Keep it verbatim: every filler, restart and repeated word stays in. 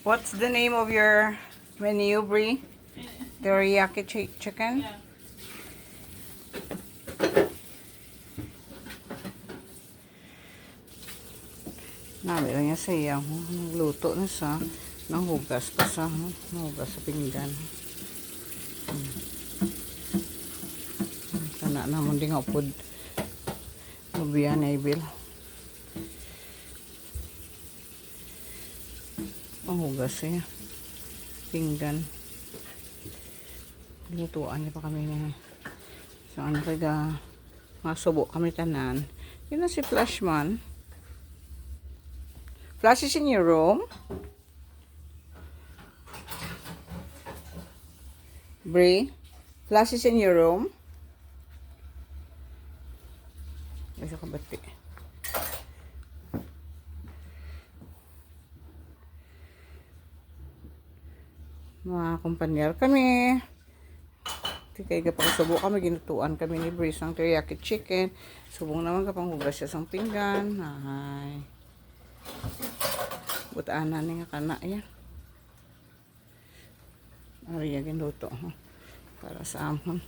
What's the name of your menu, Brie? Teriyaki chi- chicken? Yeah. Nami lang niya sa iya. Nagluto na sa. Nanghugas pa sa. Nanghugas sa pinggan. Hmm. Kana namon di nga upod. Lubian na ibil. Ang hugas eh. Pinggan. Lutuan niya pa kami ni. So, ano kaya? Masubo kami tanan. Yun na si Flashman. Flash is in your room. Brie, Flash is in your room. Ay, sa kabati. Mga kumpanyar kami. Ti kay gapangsubo kami, ginutuan kami ni Brie sang teriyaki chicken. Subong naman gapanghugas siya sang pinggan. Ay. Butana ni nga kana ya. Ari ya ginluto, ha. Para sa amon.